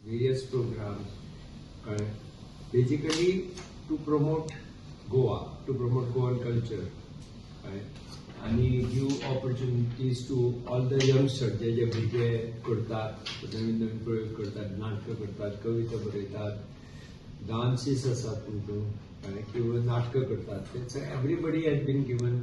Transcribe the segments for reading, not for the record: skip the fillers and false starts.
Various programs, कळ्ळें, basically to promote Goa, to promote Goan culture, कळ्ळें, आनी give opportunities to all the youngster, जे जे भुरगे करतात, नवीन नवीन प्रयोग करतात, नाटकां करतात, कविता बरयतात, डान्सीस आसात तुमच्यो, कळ्ळें, किंवा नाटकां करतात. Everybody has been given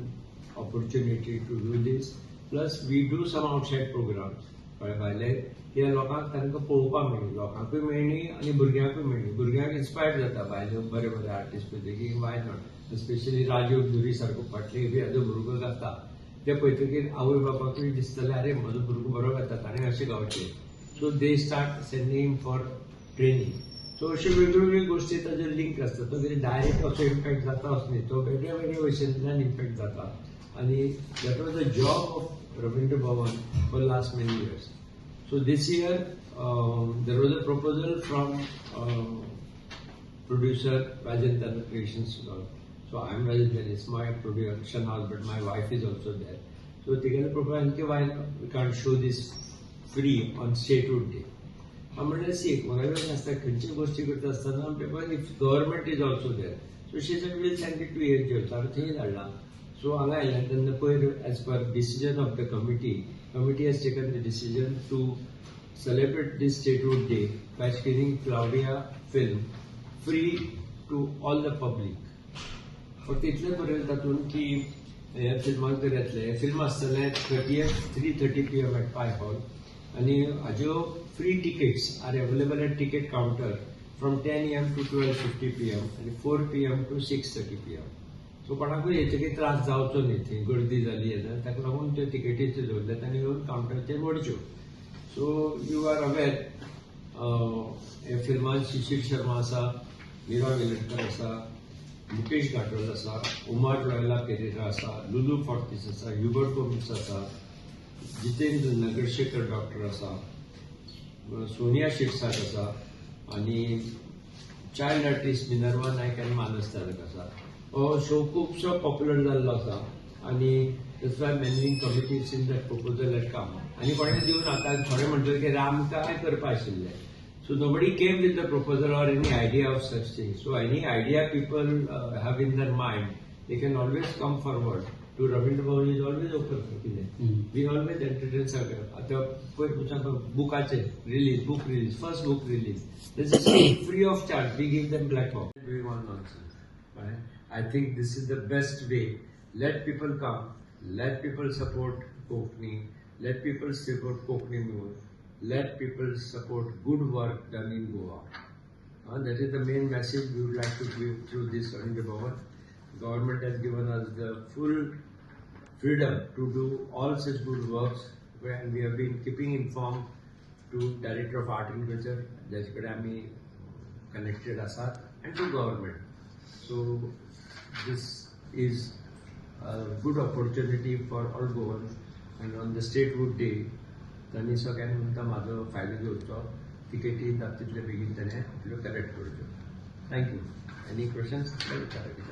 opportunity to do this. Plus we do some outside programs, कळ्ळें, भायले कित्याक लोकांक तांकां पळोवपाक मेळ्ळी, लोकांकूय मेळ्ळी आनी भुरग्यांकूय मेळ्ळी. भुरग्यांक इन्स्पायर जाता भायले बरे बरे आर्टिस्ट पळयतकीर की why not. Specially Rajiv Dhuri सारको फाटले बी हाजो भुरगो गाता ते पळयतकीर आवय बापाकूय दिसतलें, अरे, म्हजो भुरगो बरो गाता, ताणें अशें गावचें. So they start sending for training. So अश्यो वेगवेगळ्यो गोश्टी ताजो लिंक आसता. तो कितें डायरेक्ट असो इम्पॅक्ट जाता असो न्ही, तो वेगळ्या वेगळ्या भशेंतल्यान इम्पॅक्ट जाता आनी that was the job of Rabindra Bhavan for last many years. So this year there was a proposal from producer Rajendra Creations. So I am Rajendra, it's my production house, but my wife is also there. So तिगेले proposal की why we can't show this free on Statehood Day. हांव म्हणलें, C, म्हाका कशें आसता, खंयची गोश्टी करता आसतना if government is also there. So she said, "We'll send it to AG." हांवें थंय धाडलां. सो हांगा आयल्यान तेन्ना पयर as per decision of the committee, committee has taken the decision to celebrate this Statehood Day by screening Claudia film free to all the public. फक्त इतलें बरयलें तातूंत की ह्या फिल्माक जर येतलें, हें फिल्म आसतलें 30th, 3:30 p.m. at Pai Hall आनी हाज्यो free tickets are available at ticket counter from 10 a.m. to 12:50 p.m. आनी 4 p.m. to 6:30 p.m. So कोणाकूय हेचे त्रास जावचो न्ही, थंय गर्दी जाली जाल्यार ताका लागून त्यो तिकेटी दवरल्यात आनी येवन कावंटराचेर व्हरच्यो. So you are aware, हे फिल्मान शिशीर शर्मा आसा, मीरा वेलणकर आसा, मुकेश घाटोल आसा, उमर लॉयला पेरेरा आसा, लुलू फॉर्तीस आसा, ह्युबर्ट गोम्स आसा, जितेंद्र नगरशेखर डॉक्टर आसा, सोनिया शिरसाट आसा आनी चायल्ड आर्टिस्ट मिनर्वा नायक आनी मानस तारक आसा. हो शो खुबसो पॉप्युलर जाल्लो आसा आनी that's why managing committee since that proposal had come. आनी कोणें दिवन आतां थोडे म्हणटले की आमकां करपा आशिल्लें. So nobody came with the proposal or any idea of such thing. So any idea people have in their mind, they can always come forward to Ravindra Bhavan. Is always open for कितें, we always entertain सगळें. आतां पयर तुमच्या बुकाचे release, book release, first book release, this is free of charge. We give them platform. Doing all nonsense. I think this is the best way. Let people come, let people support Konkani, let people support Konkani music, let people support good work done in Goa. That is the main message we would like to give through this Ravindra Bhavan. Government has given us the full freedom to do all such good works, and we have been keeping informed to Director of Art and Culture, जाचे कडेन आमी connected आसात, and to government. So this is a good opportunity for all Goans and on the Statehood Day तांणी सगळ्यांनी म्हणटा म्हाजो फायदो घेवचो, तिकेटी जाता तितले बेगीन ताणें आपल्यो कलेक्ट करच्यो. Thank you. Any questions? विचारा.